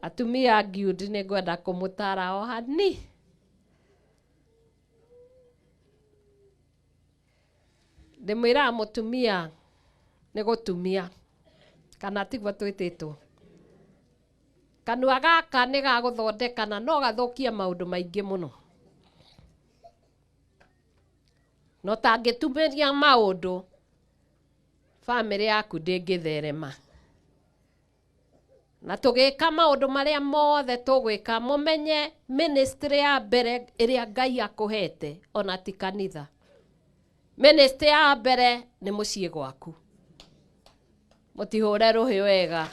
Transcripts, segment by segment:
Atumia a Ngiundi nĩ ngwenda kũmũtara o hani. Ndĩmwĩraga mũtumia nĩ gũtumia, kana tiguo twĩtĩtwo? Kanua gaka nĩ ga gũthondeka na no gathũkie maũndũ maingĩ mũno. Na ũtangĩtumĩria maũndũ, bamĩrĩ yaku ndĩngĩtherema. Na tũgĩka maũndũ marĩa mothe tũgwĩka, mũmenye ministry ya mbere ĩrĩa Ngai akũhete ona ti kanitha. Ministry ya mbere nĩ mũciĩ gwaku. Mũtihũre rũhĩ wega.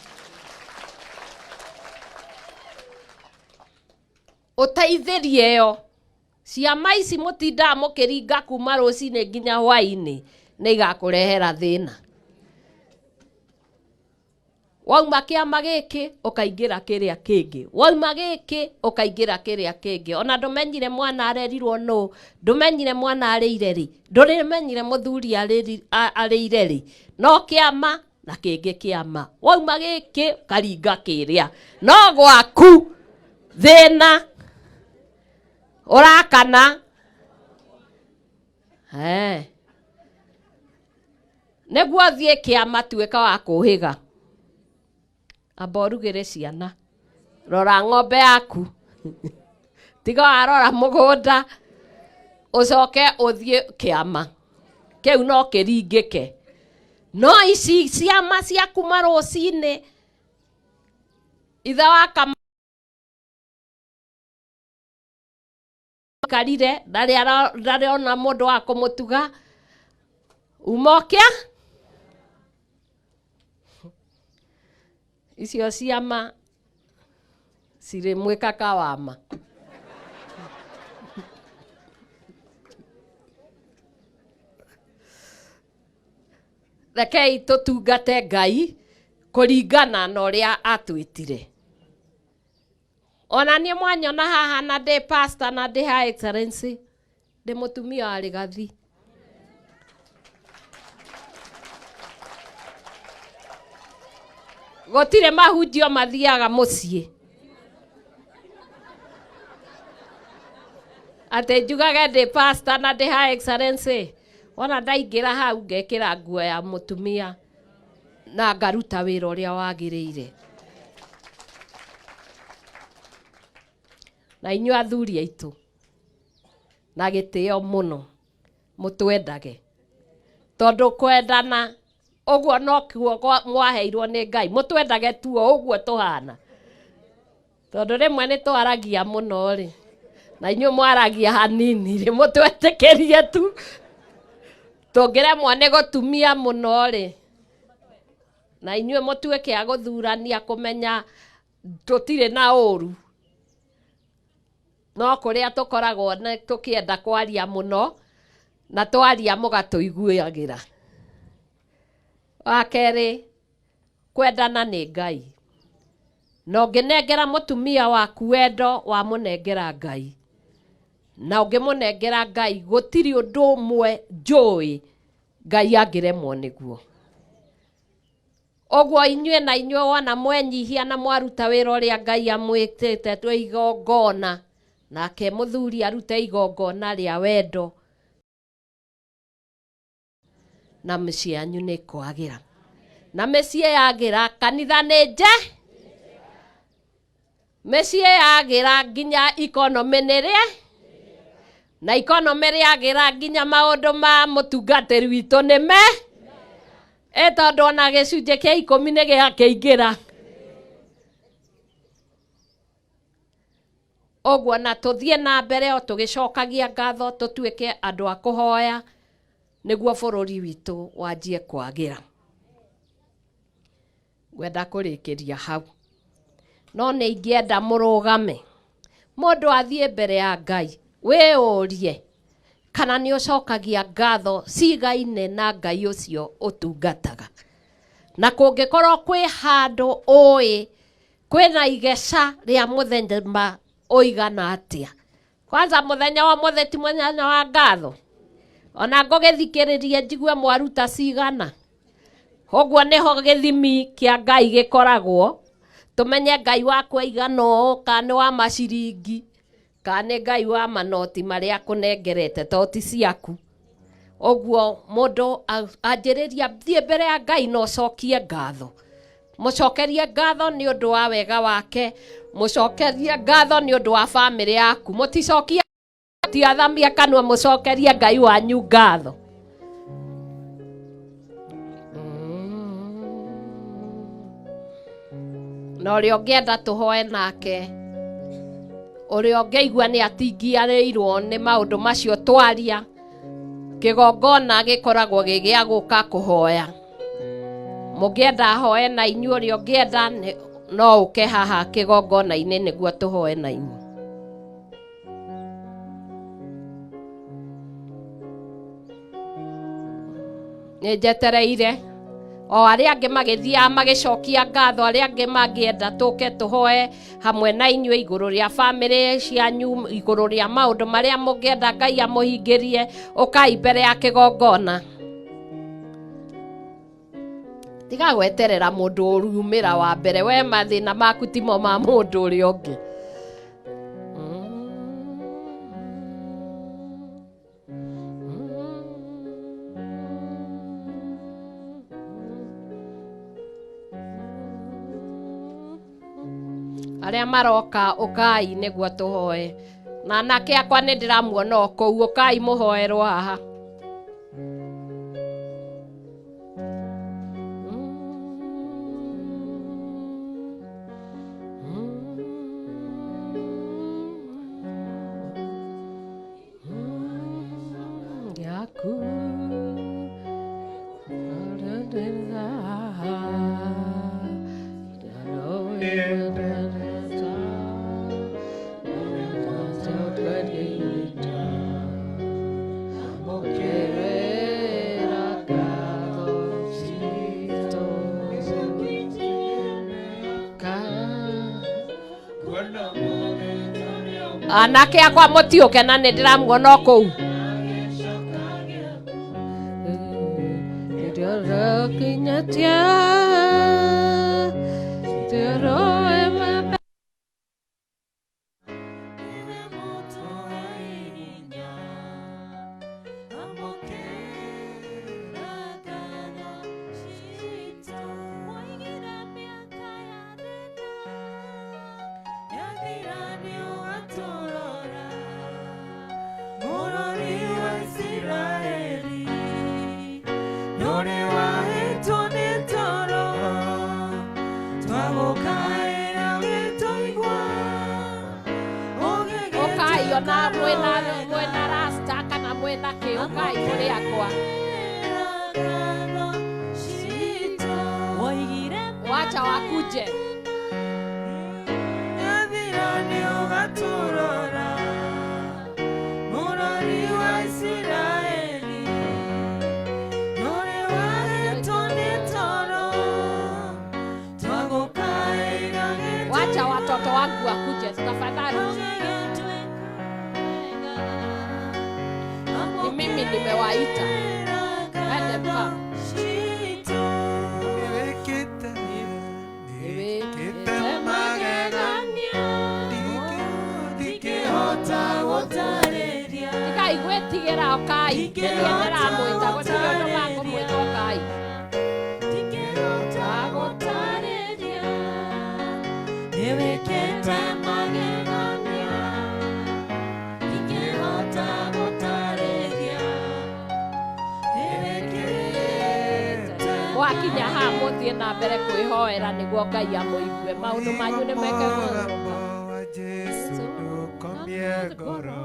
Ũteithĩrie ĩyo. Ciama ici mũtindaga mũkĩringa kuma rũcinĩ nginya hwainĩ nĩ igakũrehera thĩna. Wauma kĩama gĩkĩ ũkaingĩra kĩrĩa kĩngĩ, wauma gĩkĩ ũkaingĩra kĩrĩa kĩngĩ. Ona ndũmenyire mwana arerirwo nũ, ndũmenyire mwana arĩire rĩ, ndũmenyire mũthuri arĩire rĩ, no kĩama na kĩngĩ kĩama. Wauma gĩkĩ ũkaringa kĩrĩa, no gwaku thĩna ũrakana. Nĩguo thiĩ kĩama tuĩka wa kũhĩga, amba ũrugĩre ciana, rora ng'ombe yaku, tiga warora mũgũnda, ũcoke ũthiĩ kĩama kĩu no kĩringĩke. No ici ciama cia kuma rũcinĩ, ithe wa kama karire ndarĩ ona mũndũ wa kũmũtuga, uma ũkĩa icio ciama cirĩ mwĩkaka wama. Rekei tũtungate Ngai kũringana na ũrĩa atwĩtire. Ona niĩ mwanyona haha na ndĩ pastor na ndĩ High Excellency, ndĩ mũtumia wa Rigathi. Gũtirĩ mahunjio mathiaga mũciĩ. Atĩ njugage ndĩ pastor na ndĩ High Excellency, wona ndaingĩra hau ngekĩra nguo ya mũtumia na ngaruta wĩra ũrĩa wagĩrĩire. Na inyuĩ athuri aitũ, na gĩtĩo mũno, mũtwendage. Tondũ kwendana ũguo nokuo mwaheirwo nĩ Ngai, mũtwendage tu o ũguo tũhana. Tondũ rĩmwe nĩ twaragia mũno rĩ, na inyuĩ mwaragia hanini rĩ, mũtwetĩkĩrie tu. Tũngĩremwo nĩ gũtumia mũno rĩ, na inyuĩ mũtuĩke a gũthurania kũmenya tũtirĩ na ũru. No kũrĩa tũkoragwo tũkĩenda kwaria mũno, na twaria mũgatũiguagĩra. Wa kerĩ, kwendana nĩ Ngai. Na ũngĩnengera mũtumia waku wendo, wamũnengera Ngai. Na ũngĩmũnengera Ngai, gũtirĩ ũndũ ũmwe njũĩ Ngai angĩremwo nĩguo. Ũguo inyuĩ na inyuĩ wona mwenyihia na mwaruta wĩra ũrĩa Ngai amwĩtĩte twĩ igongona, nake mũthuri arute igongona rĩa wendo, na mĩciĩ yanyu nĩ ĩkwagĩra. Na mĩciĩ yagĩra, kanitha nĩ nje, mĩciĩ yagĩra nginya economy nĩ rĩe, na economy rĩagĩra nginya maũndũ ma mũtungatĩri witũ nĩ me, ĩ tondũ ona gĩcunjĩ kĩa ikũmi nĩ gĩakĩingĩra. Ũguo na tũthiĩ na mbere o tũgĩcokagia ngatho, tũtuĩke andũ a kũhoya nĩguo bũrũri witũ wanjie kwagĩra. Ngwenda kũrĩkĩria hau, no nĩ ingĩenda mũrũgame, mũndũ athiĩ mbere ya Ngai, wĩyũrie kana nĩ ũcokagia ngatho cigaine na Ngai ũcio ũtungataga. Na kũngĩkorwo kwĩ handũ ũĩ kwĩna igeca rĩa mũthemba ũigana atĩa. Kwanza mũthenya wa ũmũthĩ ti mũthenya wa ngatho, ona ngũgĩthikĩrĩria njigue mwaruta cigana. Ũguo nĩho gĩthimi kĩa Ngai gĩkoragwo, Tũmenye Ngai waku aigana ũũ, kana nĩ wa maciringi, kana nĩ Ngai wa manoti marĩa akũnengerete to ti ciaku. Ũguo mũndũ anjĩrĩria thiĩ mbere ya Ngai na ũcokie ngatho. Mũcokerie ngatho nĩ ũndũ wa wega wake, mũcokerie ngatho nĩ ũndũ wa bamĩrĩ yaku. Mũticokie tiathamia kanua, mũcokerie Ngai wanyu ngatho. Na ũrĩa ũngĩenda tũhoe nake, ũrĩa ũngĩigua nĩ atingiarĩirwo nĩ maũndũ macio twaria, kĩgongona gĩkoragwo gĩ gĩa gũka kũhoya. Mũngĩenda ahoe na inyuĩ, ũrĩa ũngĩenda no ũke haha kĩgongona-inĩ nĩguo tũhoe na inyuĩ. Nĩ njetereire o arĩa angĩ magĩthiaga magĩcokia ngatho, arĩa angĩ mangĩenda tũke tũhoe hamwe na inyuĩ igũrũ rĩa bamĩrĩ cianyu, igũrũ rĩa maũndũ marĩa mũngĩenda Ngai amũhingĩrie, ũkai mbere ya kĩgongona. Tiga gweterera mũndũ ũriumĩra wa mbere, we mathĩna maku timo ma mũndũ ũrĩa ũngĩ. Arĩa maroka ũkai nĩguo tũhoe. Na anake akwa nĩ ndĩramuona o kũu, ũkai mũhoerwo haha. Yaku. Anake akwa mũtiũke na nĩ ndĩramuona o kũu. Ũkai ona mwĩna rasta kana mwĩna kĩ, ũkai kũrĩ akwa. Wacha wakuje. Wacha watoto wangu wakuje tafadhali. Ni mimi nimewaita. Let them come. Nĩwĩkĩte magegania. Tigai gwĩtigĩra, ũkai. Nĩ niĩ ndĩramwĩta, gũtirĩ ũndũ mangũmwĩta, ũkai. Nĩwĩkĩte magegania, ndingĩhota gũtarĩria. Nĩwĩkĩte. Mwakinya haha mũthiĩ na mbere kwĩhoera nĩguo Ngai amũigue. Maũndũ manyu nĩ meke Mũgambo wa Jesu ndũkomie ngoro,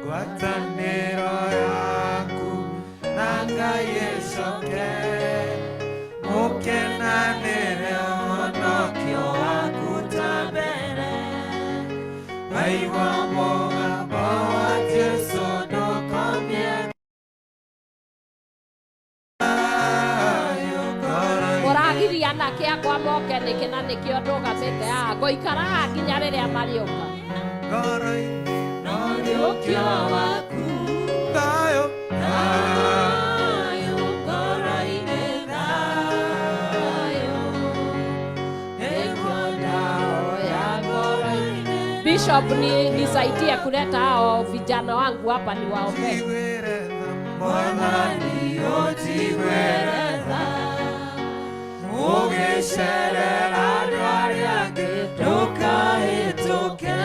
ngwatanĩro yaku na Ngai ĩcoke, mũkenanĩre ũhonokio waku ta mbere. Waigua mũgambo wa Jesu ndũkomie thayũ ngoro-inĩ. Mũragiria anake akwa moke nĩkĩ na nĩkĩo ndũgamĩte haha? Ngũikara haha nginya rĩrĩa marĩũka. Ngoro-inĩ Ũriũkio waku. Thayũ. Thayũ ngoro-inĩ, thayũ. Bishop, nisaidie kuleta hao vijana wangu hapa niwaombee. Njiguĩre tha Mwathani, ũnjiguĩre tha. Ũgĩcerera andũ arĩa angĩ ndũkahĩtũke.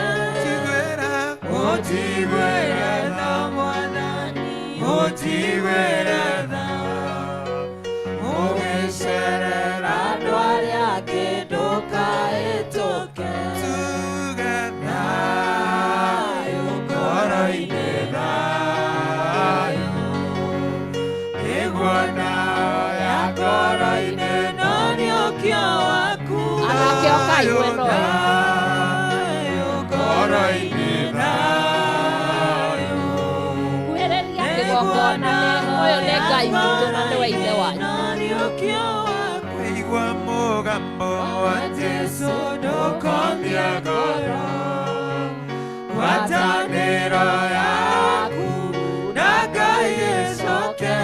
Ũnjiguĩre tha Mwathani, ũnjiguĩre tha. Ũgĩcerera andũ arĩa angĩ ndũkahĩtũke. Thayũ ngoro-inĩ, thayũ nĩguo ya ngoro-inĩ no nĩũkio waku. Anake, ũkai mwena ũyũ. Thayũ ngoro-inĩ, thayũ Kuhĩrĩria kĩgongona, ũyũ nĩ Ngai witũ na nĩwe ithe wanyu. Igua mũgambo wa Jesũ, ndũkomie ngoro. Ngwatanĩro yaku na Ngai ĩcoke,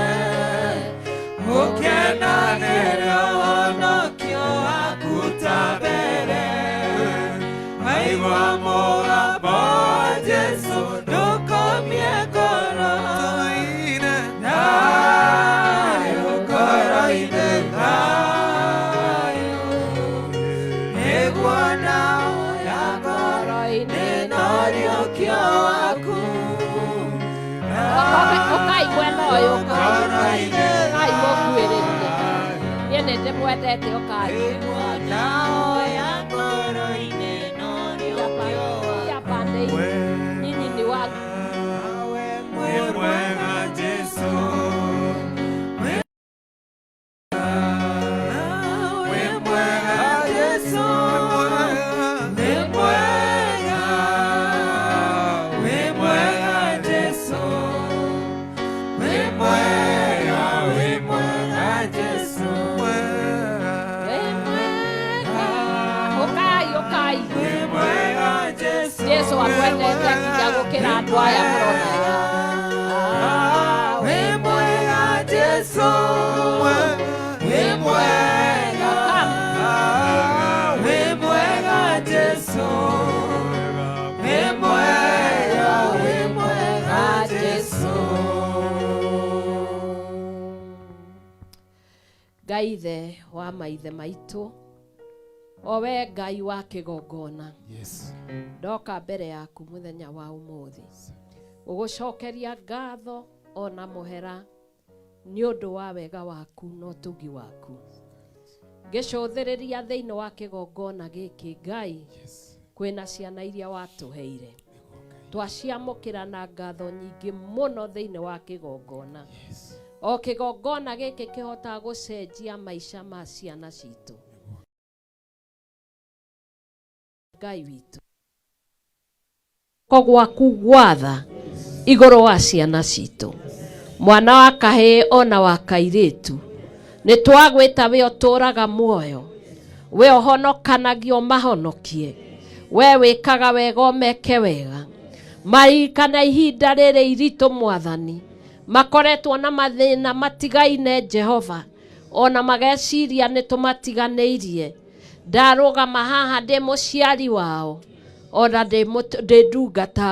ũkenanĩre ũhonokio waku ta mbere. Waigua mũgambo wa Jesũ, ndũkomie ngoro. Thayũ ngoro-inĩ, thayũ nĩguo nao ya ngoro-inĩ no riũkio waku. Ũkai mwena ũyũ, ũkai, ũkai mũkuhĩrĩrie. Niĩ nĩ ndĩmwendete, ũkai. Nao ya ngoro-inĩ no riũkio. Kuja pande hii. Nyinyi ni wangu. Wĩ mwega Jesũ, wĩ mwega Jesũ, wĩ mwega, wĩ mwega Jesũ, wĩ mwega, wĩ mwega Jesũ. Wĩ mwega. Ũkai, ũkai. Wĩ mwega Jesũ. Jesu akwendete nginya gũkĩra andũ aya mũrona. Wĩ mwega Jesũ, wĩ mwega, wĩ mwega Jesũ, wĩ mwega, wĩ mwega Jesũ. Ngai ithe wa maithe maitũ, o we Ngai wa kĩgongona, Yes. ndoka mbere yaku mũthenya wa ũmũthĩ gũgũcokeria ngatho ona mũhera nĩ ũndũ wa wega waku na ũtugi waku. Ngĩcũthĩrĩria thĩinĩ wa kĩgongona gĩkĩ, Ngai, Yes. kwĩna ciana iria watũheire, twaciamũkĩra na ngatho nyingĩ mũno thĩinĩ wa kĩgongona. Yes. O kĩgongona gĩkĩ kĩhotaga gũcenjia maica ma ciana citũ. Ngai witũ, ko gwaku gwatha igũrũ wa ciana citũ, mwana wa kahĩĩ ona wa kairĩtu, nĩ twagwĩta we ũtũraga muoyo, we ũhonokanagio mahonokie, we wĩkaga wega ũmeke wega. Maririkana ihinda rĩrĩ iritũ, Mwathani, makoretwo na mathĩna matigaine, Jehova, ona mageciria nĩ tũmatiganĩirie. Ndarũgama haha ndĩ mũciari wao ona ndĩ ndungata.